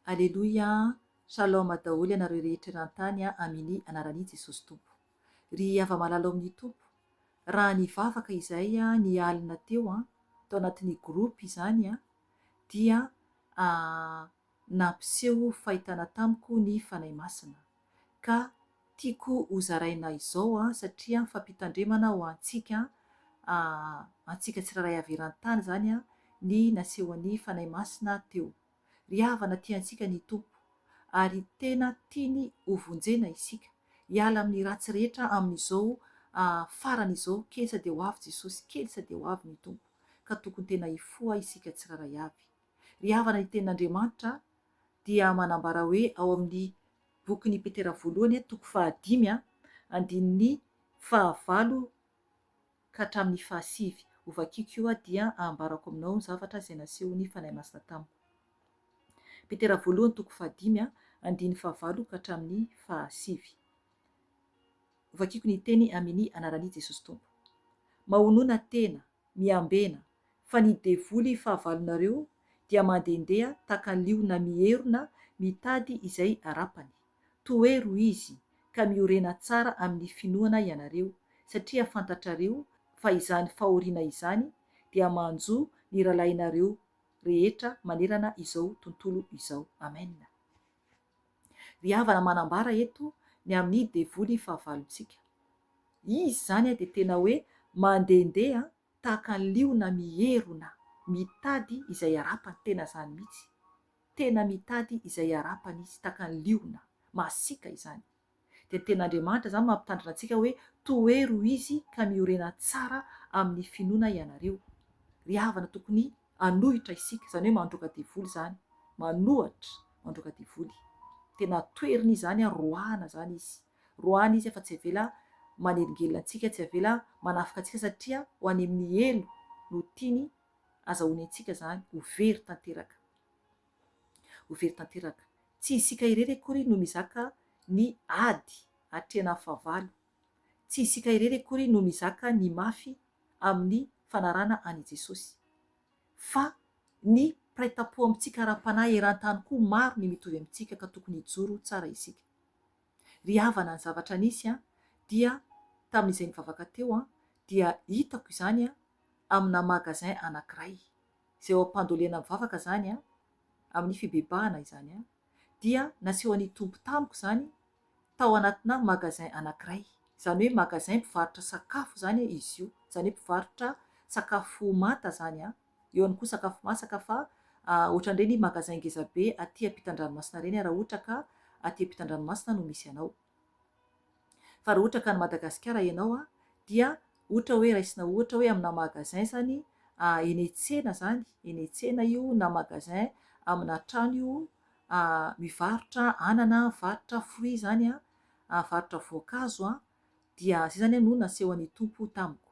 Aleloia Shalom daholo ianareo rehetra eran-tany amini anarani Jesosy Tompo. Ry hava-malala ao amin'ny Tompo, raha nivavaka izay ny alina teo tao anatin'ny groupe izany dia nampiseho fahitana tamiko ny Fanahy Masina. Ka tiako ho zaraina izao satria fampitandremana ho antsika antsika tsirairay avy eran-tany izany ny nasehon'ny Fanahy Masina teo. Ry havana tiantsika ny Tompo ary tena tiany ho vonjena isika, hiala amin'ny ratsy rehetra amin'izao farany izao, kely sa dia ho avy Jesosy, kely sa dia ho avy ny Tompo, ka tokony tena hifoha isika tsirairay avy. Ry havana ny tenin'Andriamanitra dia manambara hoe ao amin'ny bokin'i Petera voalohany toko fahadimy andininy fahavalo ka hatramin'ny fahasivy. Hovakiko io dia ambarako aminao ny zavatra izay nasehon'ny Fanahy Masina tamiko. Petera voalohany toko fahadimy andininy fahavalo ka hatramin'ny fahasivy. Hovakiko ny teny amini anaran'i Jesosy Tompo. Mahonona tena, miambena, fa ny devoly fahavalonareo dia mandehandeha tahaka ny liona mierona mitady izay harapany. Tohero izy, ka miorena tsara amin'ny finoana ianareo, satria fantatrareo fa izany fahoriana izany dia manjo ny rahalahinareo rehetra manerana izao tontolo izao. Amen. Ry havana manambara eto ny amin'ny devoly fahavalontsika. Izy izany dia tena hoe mandehandeha tahaka ny liona mierona mitady izay harapany, tena izany mihitsy. Tena mitady izay harapany izy, tahaka ny liona, masiaka izany. Dia ny tenin'Andriamanitra izany mampitandrina antsika hoe tohero izy ka miorena tsara amin'ny finoana ianareo. Ry havana tokony hanohitra isika, izany hoe mandroaka devoly izany, manohatra, mandroaka devoly. Tena toherina izy izany, roahana izany izy. Roahana izy fa tsy avela manelingelina antsika, tsy avela manafika antsika satria ho any amin'ny helo no tiany azahoany antsika izany, ho very tanteraka. Ho very tanteraka. Tsy isika irery akory no mizaka ny ady atrehana fahavalo. Tsy isika irery akory no mizaka ny mafy amin'ny fanarahana an'i Jesosy. Fa ny mpiray tampo amintsika ara-panahy eran-tany koa maro ny mitovy amintsika ka tokony hijoro tsara isika. Ry havana ny zavatra nisy an, dia tamin'izay nivavaka teo an, dia hitako izany an, amina magasin anankiray, izay eo am-pandolena mivavaka izany an, amin'ny fibebahana izany an, dia nasehon'ny Tompo tamiko izany tao anatina magasin anankiray, izany hoe magasin mpivarotra sakafo izany izy io, izany hoe mpivarotra sakafo manta izany an, eo ihany koa sakafo masaka fa ohatran'ireny magasin ngezabe aty ampitan-dranomasina ireny raha ohatra ka aty ampitan-dranomasina no misy anao. Fa raha ohatra ka any Madagasikara ianao dia ohatra hoe raisina ohatra hoe amina magasin izany eny an-tsena izany, eny an-tsena io na magasin amina trano io mivarotra anana, mivarotra fruits izany, mivarotra voankazo dia izay izany no nasehon'ny Tompo tamiko.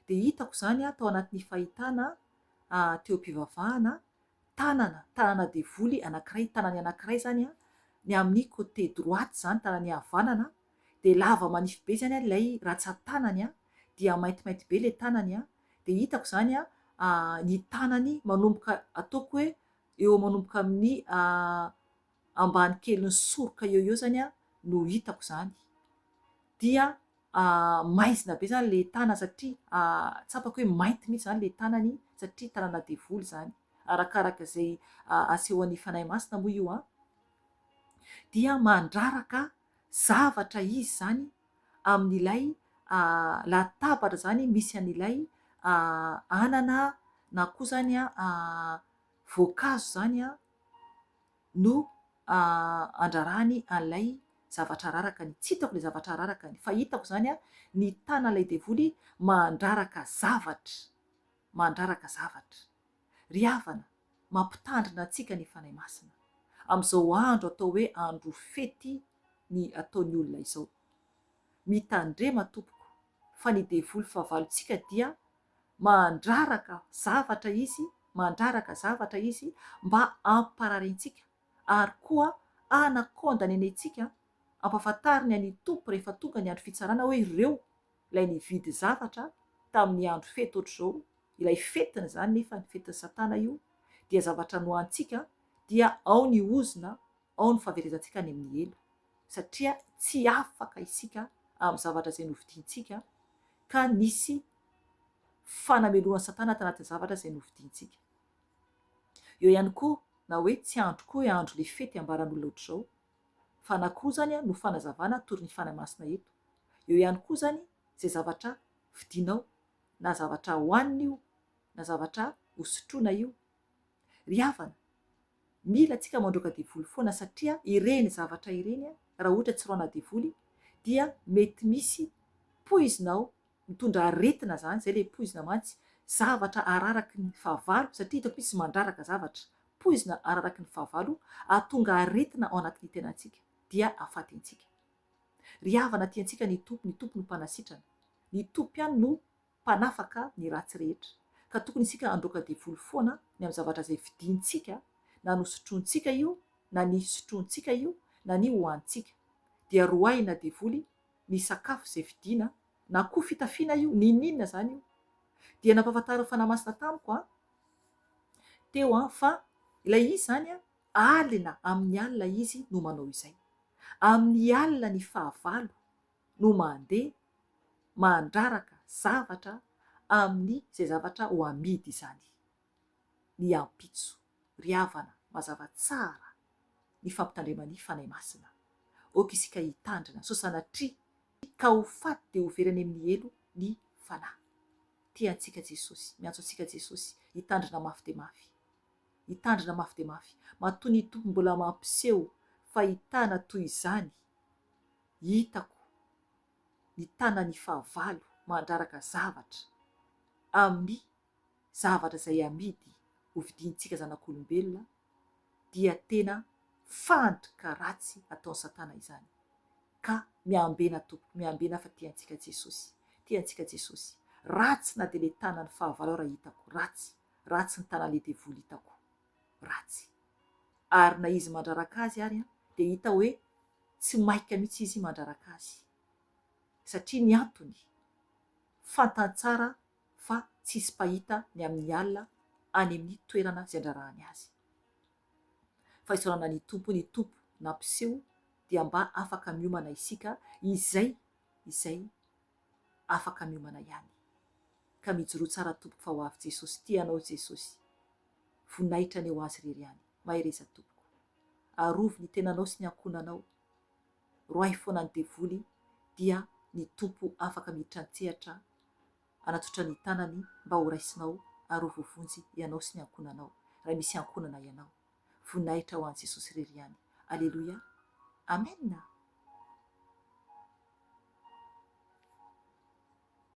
Dia hitako izany tao anatin'ny fahitana teo am-pivavahana tanana, tanana devoly anankiray, tanany anankiray izany an, ny amin'ny côté droite izany, tanany havanana, dia lava manify be izany an ilay ratsan-tanany an, dia maintimainty be ilay tanany an, dia hitako izany an ny tanany manomboka ataoko hoe eo manomboka amin'ny ambany kelin'ny soroka eo eo izany an no hitako izany, dia maizina be zany le tanana satria tsapako hoe mainty mihitsy zany le tanany satria tanana devoly zany, arakaraka izay asehon'ny Fanahy Masina moa io an, dia mandraraka zavatra izy zany amin'ilay latabatra zany misy an'ilay anana na koa zany voankazo zany an, no andrarany an'ilay zavatra ararakany. Tsy hitako ilay zavatra ararakany, fa hitako izany ny tanan'ilay devoly mandraraka zavatra, mandraraka zavatra. Ry havana, mampitandrina antsika ny Fanahy Masina, amin'izao andro atao hoe andro fety ny ataon'ny olona izao. Mitandrema tompoko, fa ny devoly fahavalontsika dia Mandraraka zavatra izy, mandraraka zavatra izy mba hampararintsika ary koa hanakôndanenentsika, hampahafantariny an'i Tompo rehefa tonga ny andro fitsarana hoe ireo ilay nividy zavatra tamin'ny andro fety ohatr'izao, ilay fetiny izany nefa ny fetin'i Satana io dia zavatra nohanintsika. Dia ao ny ozona, ao ny fahaverezantsika any amin'ny helo. Satria tsy afaka isika amin'ny zavatra izay novidiantsika ka nisy fanamelohan'i Satana tanatin'ny zavatra izay novidiantsika. Eo ihany koa na hoe tsy andro koa hoe andro le fety ambaran'olona ohatr'izao. Fa na koa izany no fanazavana atoron'ny Fanahy Masina eto. Eo ihany koa izany izay zavatra vidianao, na zavatra hohanina io, na zavatra hosotroina io. Ry havana, mila antsika mandroaka devoly foana satria ireny zavatra ireny raha ohatra tsy roahana devoly dia mety misy poizina ao, mitondra aretina izany, izay ilay poizina mantsy, zavatra araraky ny fahavalo satria hitako misy mandraraka zavatra, poizina araraky ny fahavalo ahatonga aretina ao anatin'ny tenantsika dia ahafaty antsika. Ry havana tiantsika ny Tompo, ny Tompo no mpanasitrana, ny Tompo ihany no mpanafaka ny ratsy rehetra, ka tokony isika handroaka devoly foana ny amin'ny zavatra izay vidiantsika na nosotrointsika io na ny sotrointsika io na ny hohanintsika, dia roahina devoly ny sakafo izay vidiana na koa fitafiana io n'inon'inona izany io. Dia nampahafantarin'ny Fanahy Masina tamiko an teo an fa ilay izy izany an alina amin'ny alina izy no manao izay. Amin'ny alina ny fahavalo no mandeha mandraraka zavatra amin'ny izay zavatra ho amidy izany. Ny ampitso, ry havana, mazava tsara ny fampitandreman'ny Fanahy Masina. Aoka isika hitandrina sao sanatria ka ho faty dia ho very any amin'ny helo ny fanahy. Tia antsika Jesosy, miantso antsika Jesosy hitandrina mafy dia mafy. Hitandrina mafy dia mafy. Matoa ny Tompo mbola mampiseho fahitana toy izany, hitako ny tanan'ny fahavalo mandraraka zavatra amin'ny zavatra izay amidy ho vidiantsika zanak'olombelona dia tena fandrika ratsy ataon'i satana izany ka miambena tompoko miambena fa tia antsika Jesosy tia antsika Jesosy ratsy na dia le tanan'ny fahavalo ara hitako ratsy ratsy ny tanan'le devoly hitako ratsy ary na izy mandraraka azy ary dia hita hoe tsy maika mihitsy izy mandraraka azy satria ny antony fantany tsara fa tsisy mpahita ny amin'ny alina any amin'ny toerana izay andrarahany azy. Fa isaorana ny Tompo, ny Tompo nampiseho dia mba afaka miomana isika izay izay afaka miomana ihany. Ka mijoroa tsara tompoko fa ho avy Jesosy, tia anao Jesosy. Voninahitra anie ho Azy irery ihany. Mahereza tompoko. Arovy ny tenanao sy ny ankohonanao. Roahy foana ny devoly dia ny Tompo afaka miditra an-tsehatra hanatsotra ny tanany mba ho raisinao ary ho voavonjy ianao sy ny ankohonanao raha misy ankohonana ianao. Voninahitra ho an'i Jesosy irery ihany. Aleloia. Amen.